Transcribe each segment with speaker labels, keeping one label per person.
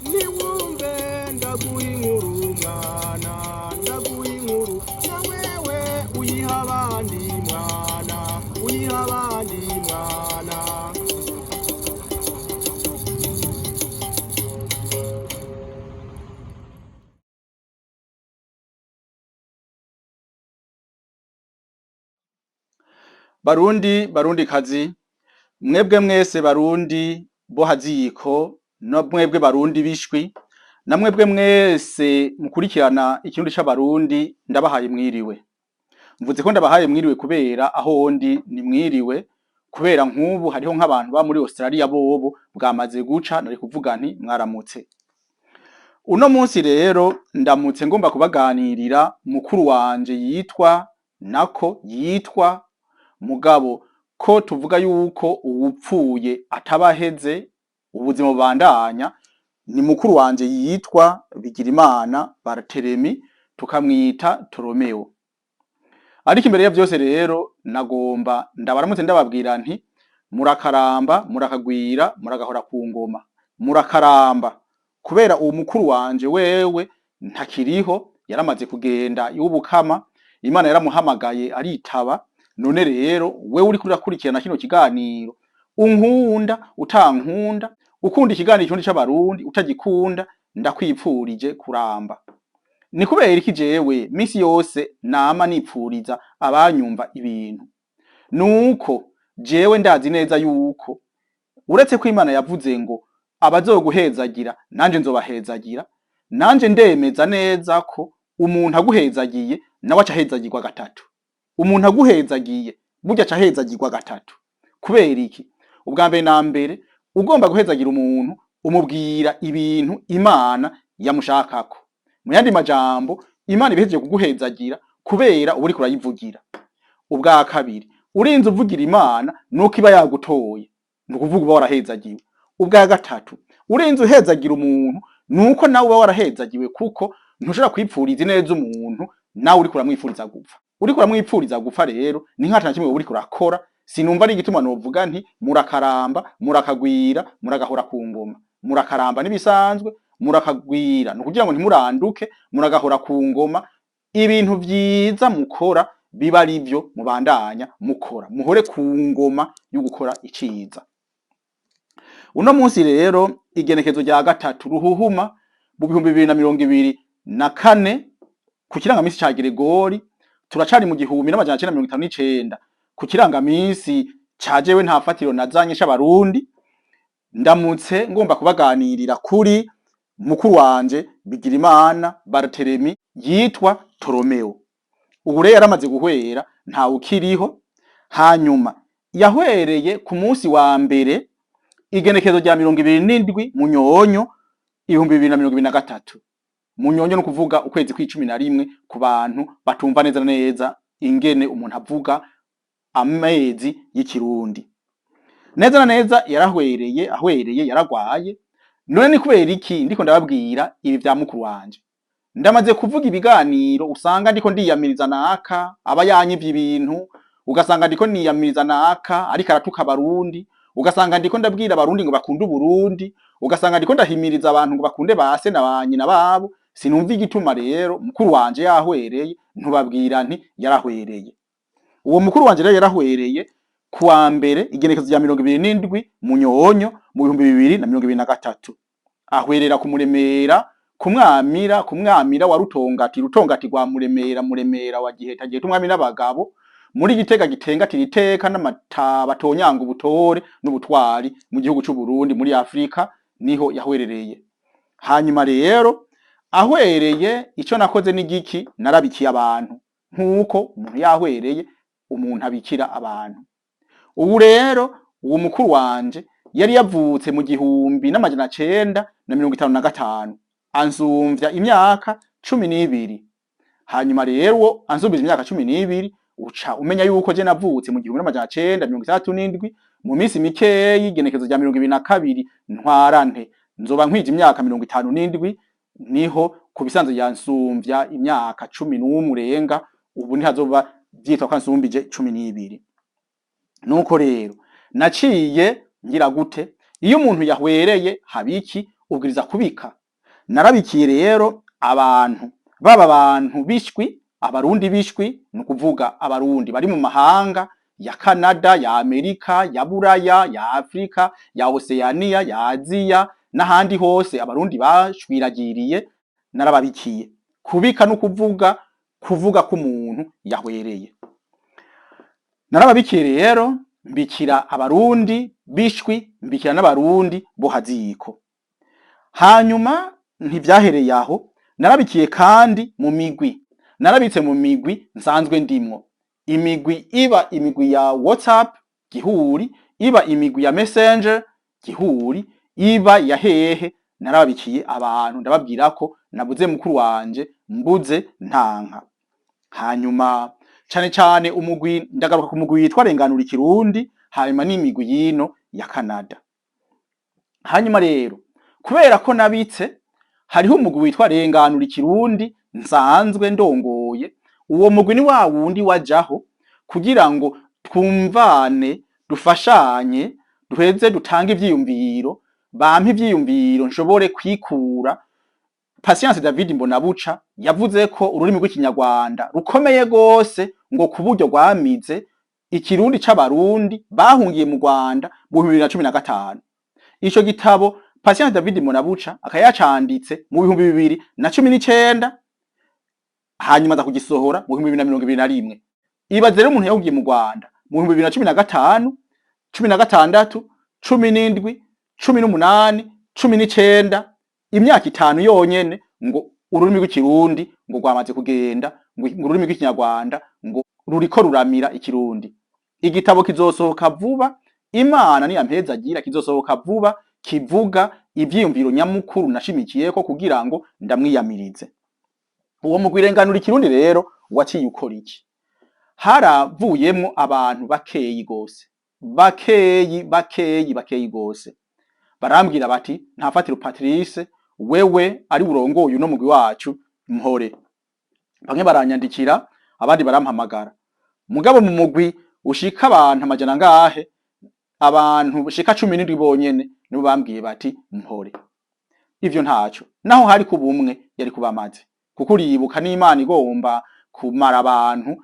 Speaker 1: Niwumve ndaguha inkuru mwana, ndaguha inkuru na wewe uyiha abandi mwana, uyiha abandi mwana.
Speaker 2: Barundi, Barundikazi, mwebwe mwese Barundi bo haziko, no mwebwe Barundi bishwi, na mwebwe mwese mukurikirana ikirundi c'Abarundi, ndabahaye mwiriwe. Mvuze ko ndabahaye mwiriwe kubera aho ndi ni mwiriwe, kubera nk'ubu hariho nk'abantu ba muri Australia bobo bwamaze guca, nari kuvuga nti mwaramutse. Uno munsi rero ndamutse ngomba kubaganirira mukuru wanje yitwa nako yitwa mugabo ko tuvuga yuko uwupfuye atabaheze ubuzima bubandanya, ni mukuru wanje yitwa Bigirimana Barthelemy, tukamwita Toromeo. Ariko imbere ya vyose rero nagomba ndabaramutse ndababwira nti murakaramba, murakagwira, muragahora ku ngoma. Murakaramba kubera uwo mukuru wanje wewe ntakiriho, yaramaze kugenda iw'ubukama, Imana yaramuhamagaye aritaba. None rero wewe uriko urakurikirana kino kiganiro, unkunda utankunda, ukunda ikiganiro ikirundi c'Abarundi utagikunda, ndakwipfurije kuramba. Ni kubera iki jewe misi yose nama nipfuriza abanyumva ibintu? Nuko jewe ndazi neza yuko uretse ko Imana yavuze ngo abazoguhezagira nanje nzobahezagira, nanje ndemeza neza ko umuntu aguhezagiye nawe aca ahezagirwa gatatu. Umuntu aguhezagiye burya aca ahezagirwa gatatu. Kubera iki? Ubwa mbere na mbere, ugomba guhezagira umuntu umubwira ibintu Imana yamushakako. Mu yandi majambo, Imana ibihejeje kuguhezagira kubera uba uriko urayivugira. Ubwa kabiri, urinze uvugira Imana nuko iba yagutoye, ni ukuvuga uba warahezagiwe. Ubwa gatatu, urinze uhezagira umuntu nuko nawe uba warahezagiwe, kuko ntushobora kwipfuriza ineza umuntu nawe uriko uramwipfuriza gupfa. Uriko uramwipfuriza gupfa rero ni nka na kimwe uriko urakora. Sinumva ari igituma novuga nti murakaramba, murakagwira, muragahora ku ngoma. Murakaramba nibisanzwe, murakagwira ni ukugira ngo ntimuranduke, muragahora ku ngoma. Ibintu vyiza mukora biba ari vyo mubandanya mukora, muhore ku ngoma yo gukora iciza. Uno munsi rero igenekezo rya 3 ruhuhuma mu 2024 ku kirangamisi ca Geregori, turacari mu 1959 ku kirangamisi ca jewe nta fatiro nazanye c'Abarundi. Ndamutse ngomba kubaganirira kuri mukuru wanje Bigirimana Barthelemy yitwa Toromeo. Ubu rero yaramaze guhwera, ntawe ukiriho. Hanyuma yahwereye ku munsi wa mbere igenekezo rya 27 Munyonyo 2023. Munyonyo no kuvuga ukwezi kw'icumi na rimwe ku bantu batumva neza neza ingene umuntu avuga amezi y'ikirundi. Neza na neza yarahwereye, ahwereye yaragwaye. None ni kubera iki ndiko ndababwira ibi vya mukuru wanje? Ndamaze kuvuga ibiganiro usanga ndiko ndiyamiriza naka aba yanyivye ibintu, ugasanga ndiko niyamiriza naka ariko aratuka Abarundi, ugasanga ndiko ndabwira Abarundi ngo bakunde Uburundi, ugasanga ndiko ndahimiriza abantu ngo bakunde base na ba nyina babo. Sinumva igituma rero mukuru wanje yahwereye ntubabwira nti yarahwereye. Uwo mukuru wanje rero yarahwereye kuwa mbere igenekezo rya 27 Munyonyo mu 2023. Ahwerera kumuremera, kumwamira, kumwamira wa Rutongati, Rutongati rwa Muremera, Muremera wa Giheta, Giheta umwami n'abagabo, muri Gitega gitengatira iteka n'amataba atonyanga ubutore n'ubutwari mu gihugu c'Uburundi muri Afrika, niho yahwerereye. Hanyuma rero ahwereye ico nakoze n'igiki? Narabikiye abantu nk'uko umuntu yahwereye umuntu abikira abantu. Ubu rero uwo mukuru wanje yari yavutse mu 1955, ansumvya imyaka 12. Hanyuma rero ansumvije imyaka 12, uca umenya yuko je navutse mu 1967. Mu minsi mikeyi igenekezo rya 22 Ntwarante nzoba nkwije imyaka 57, niho ku bisanzwe yansumvya imyaka 11 urenga. Ubu ntihazoba vyitwa ko ansumbije 12. Nuko rero naciye ngira gute? Iyo umuntu yahwereye habiki? Ubwiriza kubika. Narabikiye rero abantu, baba abantu bishwi, abarundi bishwi, ni ukuvuga abarundi bari mu mahanga ya Canada, ya Amerika, ya Buraya, ya Afrika, ya Oceania, ya Aziya n'ahandi hose abarundi bashwiragiriye, narababikiye. Kubika no kuvuga, kuvuga ko umuntu yahwereye. Narababikiye rero, mbikira abarundi bishwi, mbikira n'abarundi bo haziko. Hanyuma ntivyahereye aho, narabikiye kandi mu migwi. Narabitse mu migwi nsanzwe ndimwo. Imigwi iba imigwi ya WhatsApp gihuri, iba imigwi ya Messenger gihuri, iba ya hehe, narababikiye abantu ndababwira ko nabuze mukuru wanje, mbuze ntanka. Hanyuma cane cane umugwi, ndagaruka ku mugwi witwa Renganura Ikirundi, hanyuma n'imigwi yino ya Canada. Hanyuma rero kubera ko nabitse, hariho umugwi witwa Renganura Ikirundi nsanzwe ndongoye. Uwo mugwi ni wa wundi wajaho kugira ngo twumvane, dufashanye, duheze dutange ivyiyumviro, bampe ivyiyumviro nshobore kwikura. Patience David Mbonabuca yavuze ko ururimi rw'ikinyarwanda rukomeye gose, ngo ku buryo rwamize ikirundi c'abarundi bahungiye mu Rwanda mu 2015. Ico gitabo Patience David Mbonabuca akayacanditse mu 2019, hanyuma aza kugisohora mu 2021. Ibaze rero umuntu yahungiye mu Rwanda mu 2015, 16, 17, 18, 19, imyaka 5 yonyene, ngo ururimi rw'ikirundi ngo rwamaze kugenda, ngo ururimi rw'ikinyarwanda ngo ruriko ruramira ikirundi. Igitabo kizosohoka vuba, Imana niyampezagira, kizosohoka vuba, kivuga ivyiyumviro nyamukuru nashimikiyeko kugira ngo ndamwiyamirize. Uwo mugwi Renganura Ikirundi rero waciye ukora iki? Haravuyemwo abantu bakeyi gose, bakeyi, bakeyi, bakeyi gose. Barambwira bati: "Ntafatiro Patrice, wewe ari urongoye uno mugwi wacu, mpore." Bamwe baranyandikira, abandi barampamagara. Mugabo mu mugwi ushika abantu amajana ngahe, abantu bashika 17 bonyene nibo bambwiye bati mpore. Ivyo ntaco, naho hari ku bumwe yari kubamaze, kuko uribuka n'Imana igomba kumara abantu,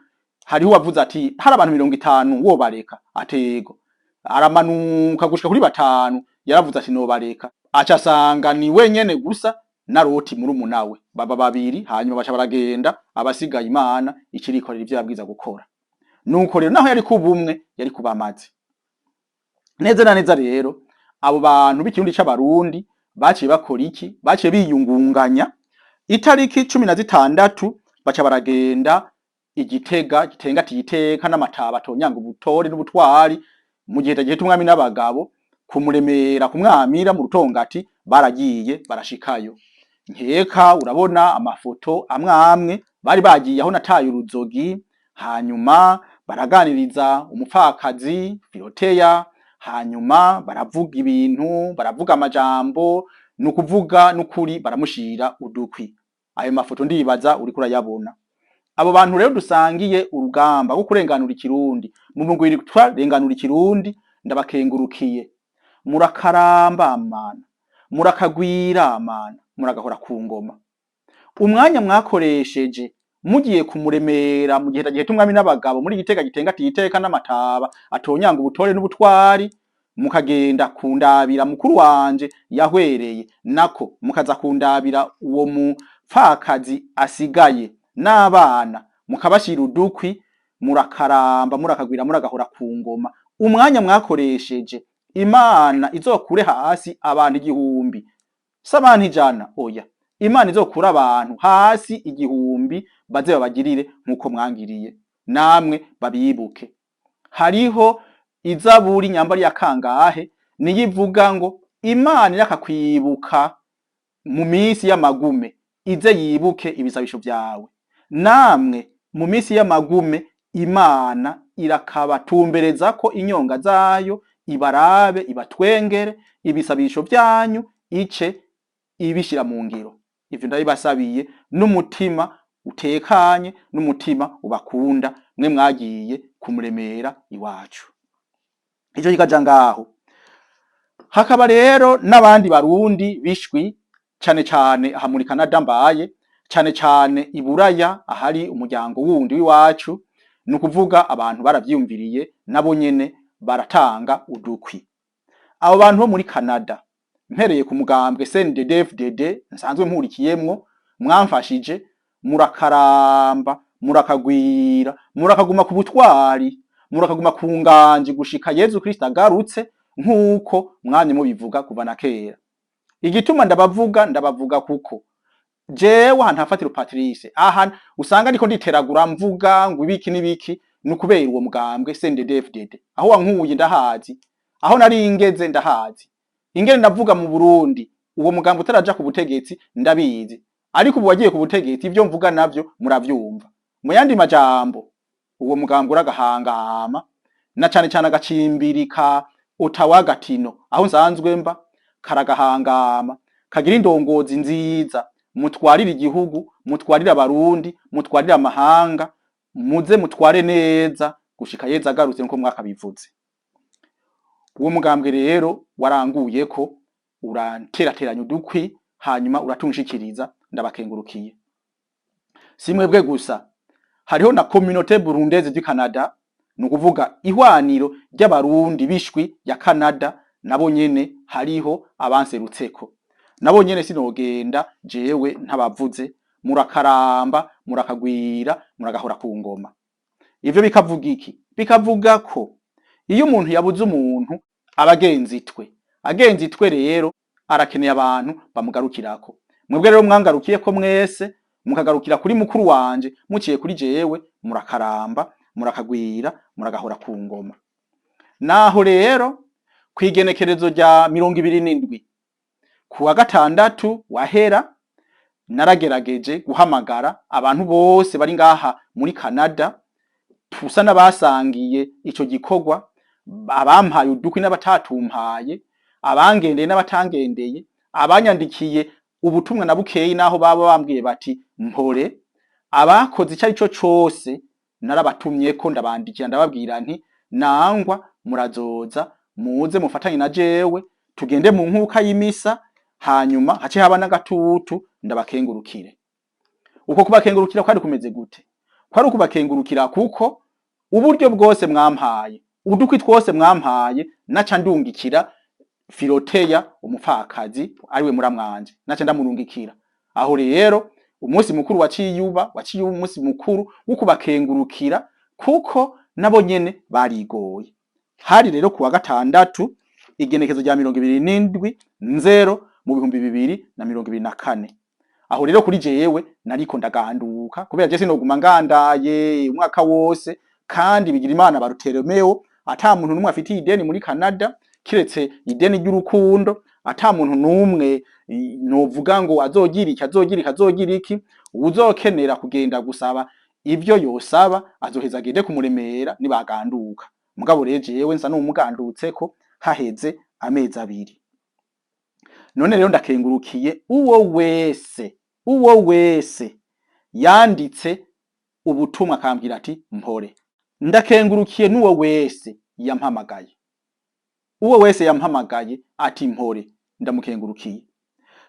Speaker 2: hariho uwavuze ati: "Hari abantu 50 wobareka?" Atego aramanuka gushika kuri 5. Yaravuze ati: "Nobareka." Aca asanga ni wenyene gusa na Loti murumuna we, baba babiri. Hanyuma baca baragenda, abasigaye Imana ikirikorera ivyo yabwiza gukora. Nuko rero naho yari kubumwe yari kubamaze neza na neza. Rero abo bantu b'ikirundi c'abarundi baciye bakora iki? Baciye biyungunganya, itariki 16 baca baragenda igitega gitengatiye iteka n'amataba atonyanga ubutore n'ubutwari, mu gihe giheta umwami n'abagabo, kumuremera kumwamira mu rutongati. Baragiye barashikayo. Nkeka urabona amafoto amwe amwe bari bagiye aho nataye uruzogi. Hanyuma baraganiriza umupfakazi Filoteya, hanyuma baravuga ibintu, baravuga amajambo, ni ukuvuga n'ukuri, baramushira udukwi. Ayo mafoto ndibaza uriko urayabona. Abo bantu rero dusangiye urugamba rwo kurenganura ikirundi mu mugwi twarenganura ikirundi, ndabakengurukiye. Murakaramba mana, murakagwira mana, muragahora ku ngoma. Umwanya mwakoresheje mugiye kumuremera mu gihe giheta umwami n'abagabo muri Gitega gitengatiye iteka n'amataba atonyanga ubutore n'ubutwari, mukagenda kundabira mukuru wanje yahwereye, nako mukaza kundabira uwo mupfakazi asigaye n'abana, mukabashira udukwi, murakaramba, murakagwira, muragahora ku ngoma. Umwanya mwakoresheje, Imana izokure hasi abantu 1000, si abantu 100, oya, Imana izokura abantu hasi 1000, baze babagirire nk'uko mwangiriye, namwe babibuke. Hariho izaburi nyambari ya kangahe niyo ivuga ngo Imana irakakwibuka mu minsi y'amagume, ize yibuke ibisabisho vyawe. Namwe mu minsi y'amagume Imana irakabatumbereza ko inyonga zayo, ibarabe, ibatwengere, ibisabisho vyanyu ice ibishira mu ngiro. Ivyo ndabibasabiye n'umutima utekanye, n'umutima ubakunda, mwe mwagiye kumuremera iwacu. Ico kikaja ngaho. Hakaba rero n'abandi Barundi bishwi, cane cane aha muri Canada mbaye, cane cane i Buraya ahari umuryango wundi w'iwacu. Ni ukuvuga abantu baravyiyumviriye, nabo nyene baratanga udukwi. Abo bantu bo muri Canada, mpereye ku mugambwe CNDD-FDD nsanzwe mpurikiyemwo, mwamfashije, murakaramba, murakagwira, murakaguma ku butwari, murakaguma ku nganji gushika Yezu Kristo agarutse, nk'uko mwamye mubivuga kuva na kera. Igituma ndabavuga, ndabavuga kuko jewe ahantu hafatira Patrice, aha usanga ndiko nditeragura mvuga ngo ibiki n'ibiki, ni ukubera uwo mugambwe CNDD-FDD. Aho wankuye ndahazi, aho nari ngeze ndahazi, ingene ndavuga mu Burundi uwo mugambwe utaraja ku butegetsi ndabizi, ariko ubu wagiye ku butegetsi ivyo mvuga navyo muravyumva. Mu yandi majambo, uwo mugambwe uragahangama, na cane cane agacimbiri ka Ottawa Gatineau aho nsanzwe mba karagahangama, kagira indongozi nziza. Mutwarire igihugu, mutwarire Abarundi, mutwarire amahanga, muze mutware neza gushika Yezu agarutse nkuko mwakabivuze. Uwo mugambwe rero waranguye ko uranterateranya udukwi, hanyuma uratunshikiriza, ndabakengurukiye. Si mwebwe gusa, hariho na Communauté Burundaise du Canada, ni ukuvuga ihwaniro ry'Abarundi bishwi ya Canada. Nabo nyene hariho abanserutseko, nabo nyene sinogenda jewe ntabavuze. Murakaramba, murakagwira, muragahora ku ngoma. Ivyo bikavuga iki? Bikavuga ko iyo umuntu yabuze umuntu aba agenze itwe, agenze itwe rero arakeneye abantu bamugarukirako. Mwebwe rero mwangarukiyeko mwese, mukagarukira kuri mukuru wanje muciye kuri jewe, murakaramba, murakagwira, muragahora ku ngoma. Naho rero kw'igenekerezo rya 27 kuwa gatandatu wahera, naragerageje guhamagara abantu bose bari ngaha muri Canada tusa n'abasangiye ico gikorwa, abampaye udukwi n'abatatumpaye, abangendeye n'abatangendeye, abanyandikiye ubutumwa na bukeyi naho baba bambwiye bati mpore, abakoze ico arico cose narabatumyeko, ndabandikira, ndababwira nti nangwa murazoza muze mufatanye na jewe, tugende mu nkuka y'imisa, hanyuma hace haba n'agatutu, ndabakengurukire. Uko kubakengurukira kwari kumeze gute? Kwari ukubakengurukira kuko uburyo bwose mwampaye, udukwi twose mwampaye, naca ndungikira Filoteya umupfakazi ariwe muramwanje, naca ndamurungikira. Aho rero umunsi mukuru waciye uba umunsi mukuru wo kubakengurukira, kuko nabo nyene barigoye. Hari rero kuwa gatandatu, igenekezo rya 27 nzero mu 2024. Aho rero kuri jewe nariko ndaganduka, kubera je sinoguma ngandaye umwaka wose, kandi bigira Imana Baruteromeo ata muntu n'umwe afitiye ideni muri Canada kiretse ideni ry'urukundo, ata muntu n'umwe novuga ngo azogira iki, azogira iki, azogira iki. Uwuzokenera kugenda gusaba ivyo yosaba azoheza agende kumuremera nibaganduka. Mugabo rero jewe nsa n'uwumugandutseko haheze amezi 2. None rero ndakengurukiye uwo wese, uwo wese yanditse ubutumwa akambwira ati mpore. Ndakengurukiye n'uwo wese yampamagaye, uwo wese yampamagaye ati mpore, ndamukengurukiye.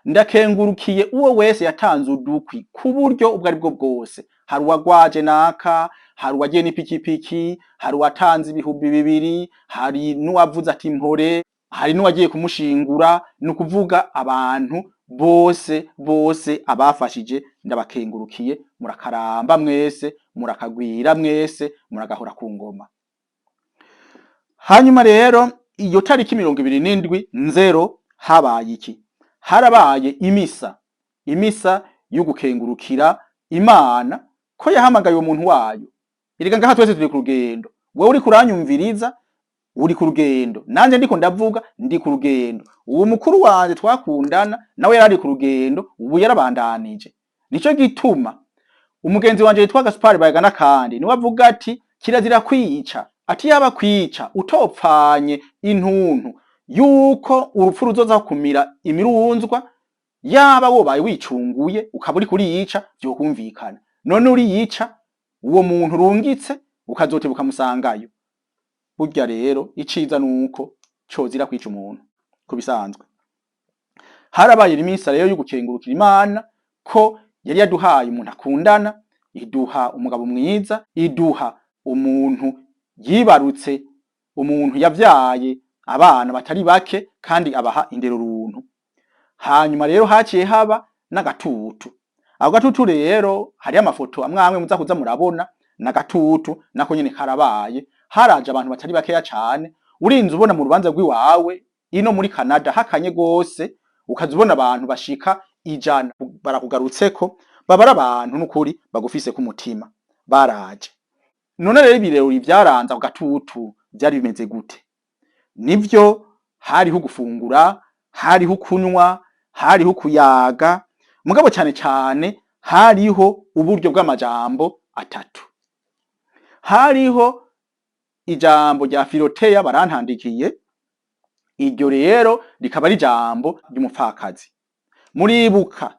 Speaker 2: Ndakengurukiye uwo wese yatanze udukwi ku buryo ubwo aribwo bwose. Hari uwagwaje naka, hari uwagiye n'ipikipiki, hari uwatanze 2000, hari n'uwavuze ati mpore, hari n'uwagiye kumushingura. Ni ukuvuga abantu bose bose abafashije ndabakengurukiye. Murakaramba mwese, murakagwira mwese, muragahora ku ngoma. Hanyuma rero iyo tariki 27 nzero habaye iki? Harabaye imisa, imisa yo gukengurukira Imana ko yahamagaye uwo muntu wayo. Erega ngaha twese turi ku rugendo. Wewe uriko uranyumviriza uri ku rugendo, nanje ndiko ndavuga ndi ku rugendo. Uwo mukuru wanje twakundana nawe yarari ku rugendo, ubu yarabandanije. Nico gituma umugenzi wanje yitwa Gaspard Bayagana kandi niwe avuga ati kirazira kwica, ati yaba kwica utopfanye intuntu yuko urupfu ruzoza kumira imirunzwa, yaba wobaye wicunguye ukaba uriko uriyica vyokumvikana. None uriyica uwo muntu urungitse ukazoteba ukamusangayo. Burya rero iciza nuko cozira kwica umuntu. Ku bisanzwe harabaye iminsi rero yo gukengurukira Imana ko yari yaduhaye umuntu akundana, iduha umugabo mwiza, iduha umuntu yibarutse, umuntu yavyaye abana batari bake kandi abaha indero runtu. Hanyuma rero haciye haba n'agatutu. Ako gatutu rero hariyo amafoto amwe amwe muza kuza murabona, n'agatutu nako nyene karabaye. Haraje abantu batari bakeya cane. Urinze ubona mu rubanza rw'iwawe ino muri Canada hakanye gose, ukaza ubona abantu bashika 100 barakugarutseko, baba ari abantu n'ukuri bagufise ku mutima, baraje. None rero ibirori vyaranze ako gatutu vyari bimeze gute? Nivyo, hariho gufungura, hariho kunywa, hariho kuyaga, mugabo cane cane hariho uburyo bw'amajambo atatu. Hariho ijambo rya Filoteya barantandikiye, iryo rero rikaba ari ijambo ry'umupfakazi. Muribuka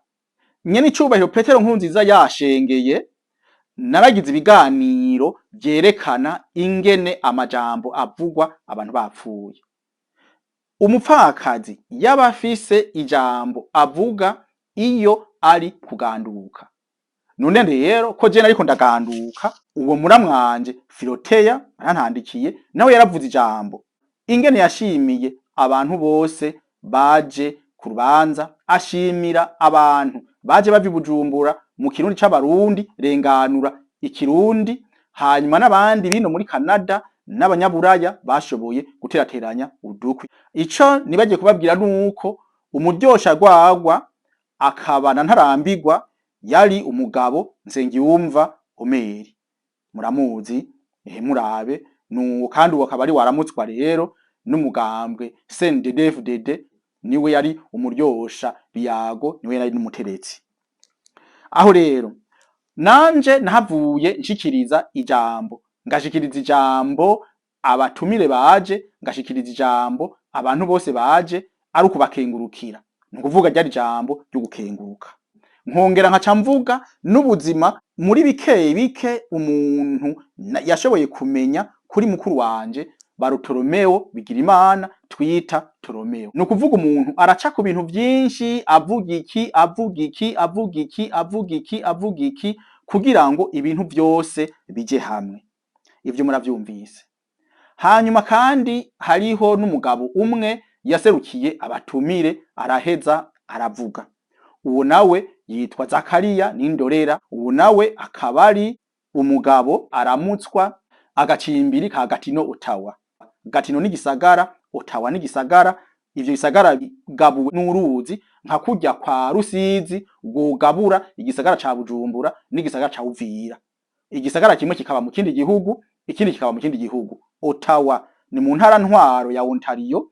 Speaker 2: nyene icubahiro Petero Nkurunziza yashengeye, naragize ibiganiro vyerekana ingene amajambo avugwa abantu bapfuye. Umupfakazi yaba afise ijambo avuga iyo ari kuganduka. None rero ko je nariko ndaganduka, uwo muramwanje Filoteya arantandikiye, nawe yaravuze ijambo ingene yashimiye abantu bose baje ku rubanza, ashimira abantu baje bava i Bujumbura mu Kirundi c'Abarundi, renganura ikirundi, hanyuma n'abandi bino muri Canada n'abanyaburaya bashoboye guterateranya udukwi. Ico nibagiye kubabwira nuko umuryosha rwagwa akaba na ntarambirwa yari umugabo Nsengiyumva Omeri, muramuzi, ehe murabe nuwo. Kandi uwo akaba ari waramutswa rero n'umugambwe CNDD-FDD, niwe yari umuryosha biyago, niwe yari n'umuteretsi. Aho rero nanje nahavuye nshikiriza ijambo, ngashikiriza ijambo abatumire baje, ngashikiriza ijambo abantu bose baje, ari ukubakengurukira, ni ukuvuga ryari ijambo ryo gukenguruka. Nkongera nkaca mvuga n'ubuzima muri bike bike umuntu yashoboye kumenya kuri mukuru wanje Barutolomeo Bigirimana twita Tolomeo. Ni ukuvuga umuntu araca ku bintu vyinshi, avuga iki, avuga iki, avuga iki, avuga iki, avuga iki, kugira ngo ibintu vyose bije hamwe. Ivyo muravyumvise. Hanyuma kandi hariho n'umugabo umwe yaserukiye abatumire, araheza aravuga. Uwo nawe yitwa Zakariya Nindorera. Uwo nawe akaba ari umugabo aramutswa agacimbiri ka Gatino, Ottawa. Gatino n'igisagara, Ottawa n'igisagara. Ivyo bisagara bigabuwe n'uruzi nka kurya kwa Rusizi rwogabura igisagara ca Bujumbura n'igisagara ca Uvira. Igisagara kimwe kikaba mu kindi gihugu, ikindi kikaba mu kindi gihugu. Ottawa ni mu ntara ntwaro ya Ontario,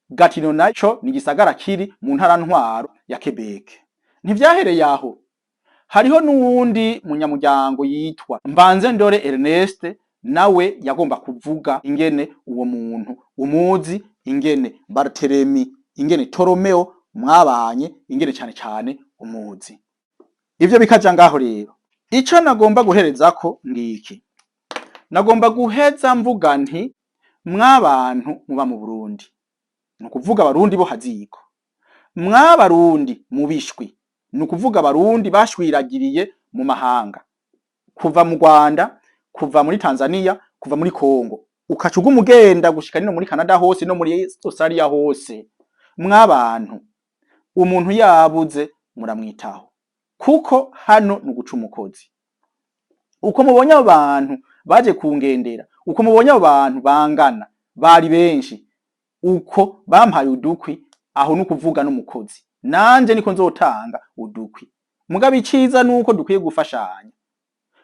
Speaker 2: Gatino naco ni igisagara kiri mu ntara ntwaro ya Quebec. Ntivyahereye aho, hariho n'uwundi munyamuryango yitwa Mbanze Ndore Ernest, nawe yagomba kuvuga ingene uwo muntu umuzi, ingene Barthelemy, ingene Toromeo mwabanye, ingene cane cane umuzi. Ivyo bikaja ngaho rero. Ico nagomba guherezako ngiki: nagomba guheza mvuga nti mwabantu muba mu Burundi, ni ukuvuga Abarundi bo haziko, mwabarundi mu bishwi, ni ukuvuga Abarundi bashwiragiriye mu mahanga, kuva mu Rwanda, kuva muri Tanzania, kuva muri Congo, ukaca uguma ugenda gushika nino muri Canada hose no muri Australia hose, mwabantu, umuntu yabuze muramwitaho, kuko hano ni uguca umukozi. Uko mubonye abo bantu baje kungendera, uko mubonye abo bantu bangana, bari benshi, uko bampaye udukwi, aho nukuvuga n'umukozi, nanje niko nzotanga udukwi. Mugabo iciza nuko dukwiye gufashanya,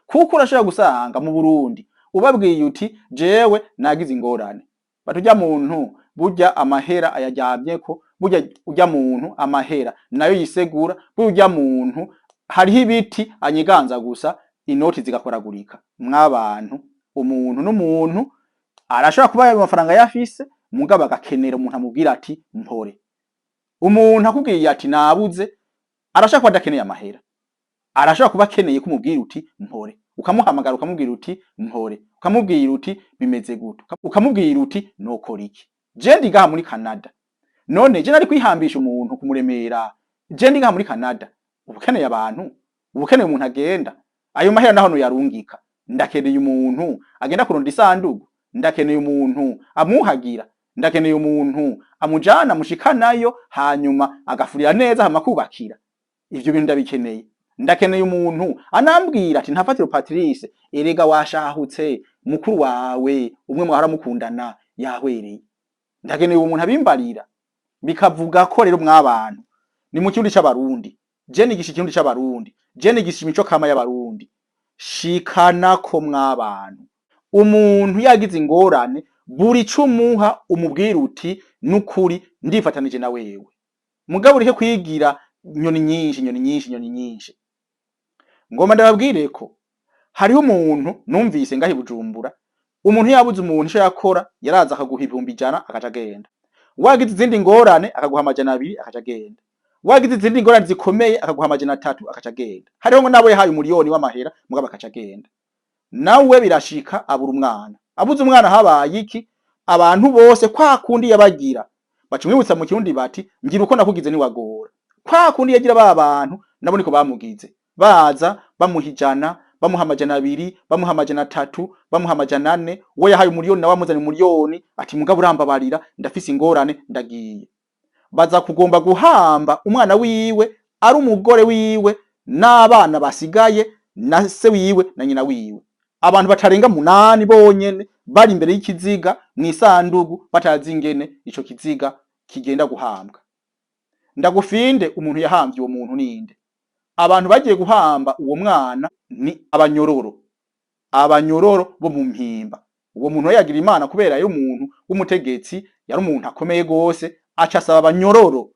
Speaker 2: kuko urashobora gusanga mu Burundi ubabwiye uti jewe nagize ingorane, baturya muntu burya amahera ayaryamyeko, burya urya muntu amahera nayo yisegura, burya urya muntu hariho ibiti anyiganza gusa inoti zigakoragurika. Mwabantu, umuntu n'umuntu arashobora kuba ayo mafaranga yafise, mugabo agakenera umuntu amubwira ati mpore. Umuntu akubwiye ati nabuze, arashobora kuba adakeneye amahera, arashobora kuba akeneye kumubwira uti mpore, ukamuhamagara ukamubwira uti mpore, ukamubwira uti bimeze gute, ukamubwira uti nokora iki. Je ndi ngaha muri Canada. None je nari kwihambisha umuntu kumuremera, je ndi ngaha muri Canada, ubukeneye abantu, ubukeneye umuntu agenda, ayo mahera naho noyarungika. Ndakeneye umuntu agenda kuronda isandugu, ndakeneye umuntu amuhagira, ndakeneye umuntu amujana amushikanayo, hanyuma agafurira neza hama kubakira. Ivyo bintu ndabikeneye. Ndakeneye umuntu anambwira ati ntafatiro Patrice, erega washahutse, mukuru wawe umwe mwahora mukundana yahwereye. Ndakeneye uwo muntu abimbarira. Bikavuga ko rero mwabantu ni mu kirundi c'Abarundi, je nigisha ikirundi c'Abarundi, je nigisha imico kama y'Abarundi. Shikana ko mwabantu, umuntu yagize ingorane, buri cumuha umubwira uti nukuri ndifatanije na wewe. Mugabo ureke kwigira inyoni nyinshi, inyoni nyinshi, inyoni nyinshi. Ngoma ndababwire ko hariho umuntu numvise ngaho i Bujumbura, umuntu yabuze umuntu ico yakora, yaraza akaguha 100,000 akaca agenda. Wagize izindi ngorane akaguha 200 akaca agenda. Wagize izindi ngorane zikomeye akaguha 300 akaca agenda. Hariho ngo nabo yahaye 1 miliyoni w'amahera, mugabo akaca agenda. Nawe birashika abura umwana. Abuze umwana habaye iki? Abantu bose kwa kundi yabagira, baca umwibutsa mu kirundi bati ngira uko nakugize niwagora. Kwa kundi yagira ba bantu nabo niko bamugize. Baza bamuha 100, bamuha 200, bamuha 300, bamuha 400, uwo yahaye 1 miliyoni nawe amuzanye 1 miliyoni, ati mugabo urambabarira ndafise ingorane ndagiye. Baza kugomba guhamba umwana wiwe, ari umugore wiwe n'abana basigaye na se wiwe na nyina wiwe. Abantu batarenga 8 bonyene bari imbere y'ikiziga mw'isandugu, batazi ingene ico kiziga kigenda guhambwa. Ndagufinde umuntu yahamvye uwo muntu ninde? Abantu bagiye guhamba uwo mwana ni abanyororo, abanyororo bo mu Mpimba. Uwo muntu yagira Imana kubera yari umuntu w'umutegetsi, yari umuntu akomeye gose, aca asaba abanyororo,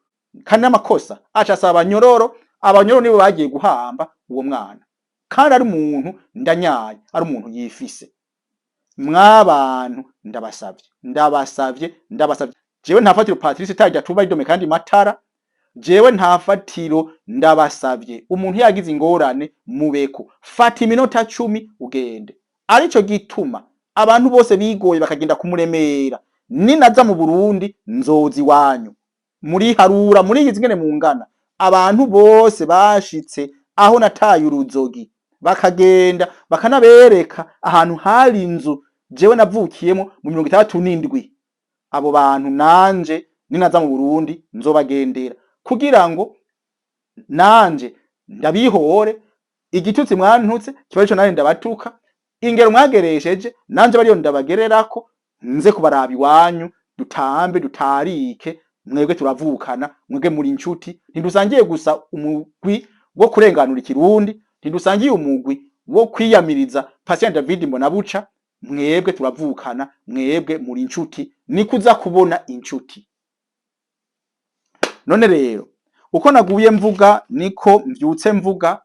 Speaker 2: kandi n'amakosa, aca asaba abanyororo. Abanyororo nibo bagiye guhamba uwo mwana, kandi ari umuntu ndanyaye, ari umuntu yifise. Mwabantu ndabasavye, ndabasavye, ndabasavye. Jewe ntafatiro Patrice itarya tuba ridome kandi matara, jewe ntafatiro ndabasavye. Umuntu yagize ingorane mubeko, fata iminota 10 ugende. Arico gituma abantu bose bigoye bakagenda kumuremera. Ninaza mu Burundi nzoza iwanyu, muri harura muri iyi ngene mungana. Abantu bose bashitse aho nataye uruzogi bakagenda bakanabereka ahantu hari inzu jewe navukiyemo mu 67. Abo bantu nanje ninaza mu Burundi nzobagendera kugira ngo nanje ndabihore igitutsi mwantutse, kiba ico nanje ndabatuka, ingero mwageresheje nanje bariyo ndabagererako, nze kubaraba iwanyu, dutambe dutarike. Mwebwe turavukana, mwebwe muri inshuti. Ntidusangiye gusa umugwi wo kurenganura ikirundi, ntidusangiye umugwi wo kwiyamiriza Patient David Mbonabuca, mwebwe turavukana, mwebwe muri inshuti. Nikuza kubona inshuti. None rero uko naguye mvuga niko mvyutse mvuga,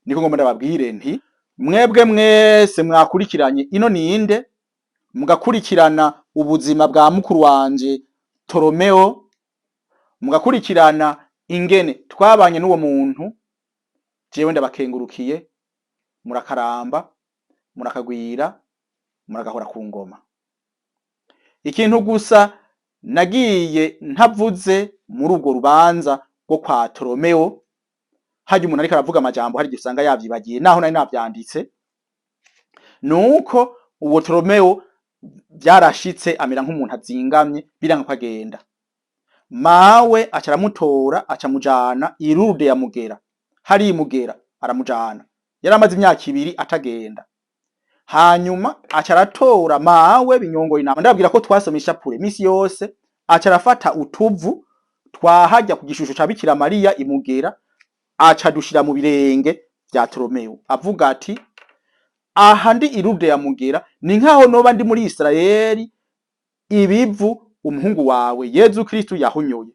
Speaker 2: niko ngomba ndababwire nti mwebwe mwese mwakurikiranye ino ninde, mugakurikirana ubuzima bwa mukuru wanje Toromeo, mugakurikirana ingene twabanye n'uwo muntu, jewe ndabakengurukiye. Murakaramba, murakagwira, muragahora ku ngoma. Ikintu gusa nagiye ntavuze muri urwo rubanza rwo kwa Toromeo, harya umuntu ariko aravuga amajambo hari igihe usanga yavyibagiye, naho nari navyanditse, nuko uwo Toromeo vyarashitse amera nk'umuntu azingamye, biranga ko agenda. Mawe aca aramutora, aca amujana i Lourdes ya Mugera, hari Mugera aramujana. Yari amaze imyaka 2 atagenda. Hanyuma aca aratora mawe binyongoye inama, ndababwira ko twasoma ishapure misi yose, aca arafata utuvu twahajya ku gishusho ca Bikira Mariya imugera, aca dushira mu birenge vya Toromeo, avuga ati aha ndi i Lourdes ya Mugera ni nkaho noba ndi muri Israeli, ibivu umuhungu wawe Yezu Kristu yahonyoye.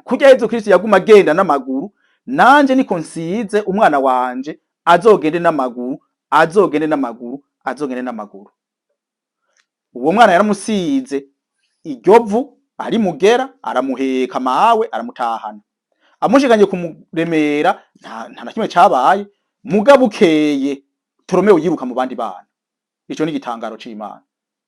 Speaker 2: Kurya Yezu Kristu yaguma agenda n'amaguru, nanje niko nsize umwana wanje azogende n'amaguru, azogende n'amaguru, azogende n'amaguru. Uwo mwana yaramusize iryo vu ari Mugera, aramuheka mawe aramutahana, amushikanye kumuremera, nta na kimwe cabaye. Mugabo bukeye Toromeo yiruka mu bandi bana. Ico ni igitangaro c'Imana.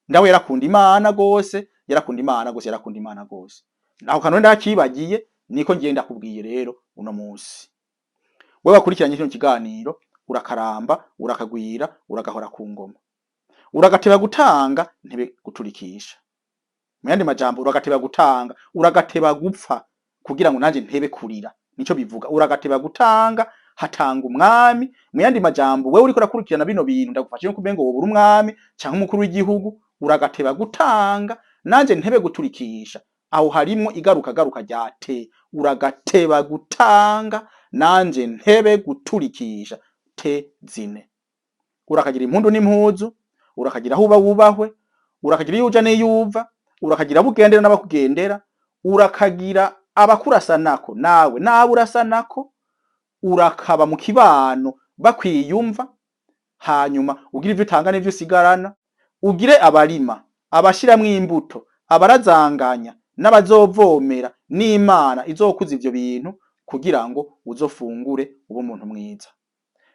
Speaker 2: Ndawe yarakunda Imana gose, yarakunda Imana gose, yarakunda Imana gose. Aho kantu ndakibagiye, niko ngiye ndakubwiye rero uno munsi. Wewe wakurikiranye kino kiganiro, urakaramba, urakagwira, uragahora ku ngoma, uragateba gutanga ntebe guturikisha. Mu yandi majambo, uragateba gutanga, uragateba gupfa kugira ngo nanje ntebe kurira. Nico bivuga uragateba gutanga, hatanga umwami. Mu yandi majambo, wewe uriko urakurikirana bino bintu, ndagufashe no kumengo wobura umwami canke umukuru w'igihugu. Uragateba gutanga nanje ntebe guturikisha. Aho harimwo igaruka garuka rya te. Uragateba gutanga nanje ntebe guturikisha, te zine. Urakagira impundu n'impuzu, urakagira aho uba wubahwe, urakagira iyo uja n'iyo uva, urakagira abo ugendera n'abakugendera, urakagira abakurasanako nawe nawe urasanako, urakaba mu kibano bakwiyumva. Hanyuma ugira ivyo utanga n'ivyo usigarana, ugire abarima, abashiramwo imbuto, abarazanganya n'abazovomera, n'Imana izokuza ivyo bintu kugira ngo uzofungure ube umuntu mwiza.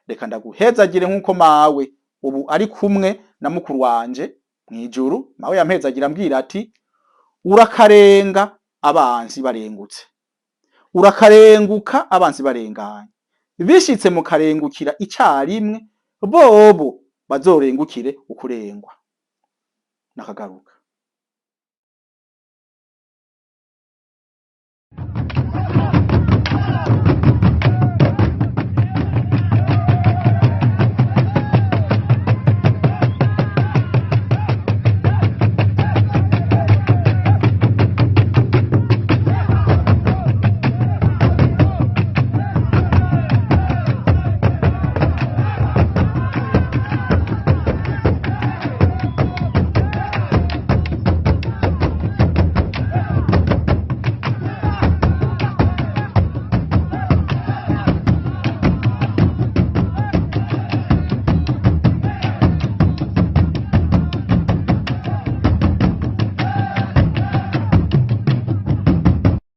Speaker 2: Reka ndaguhezagire nk'uko mawe ubu ari kumwe na mukuru wanje mw'ijuru. Mawe yampezagira ambwira ati: "Urakarenga abansi barengutse, urakarenguka abansi barenganye." Bishitse mukarengukira icarimwe, bobo bazorengukire ukurengwa. Nakagaruka.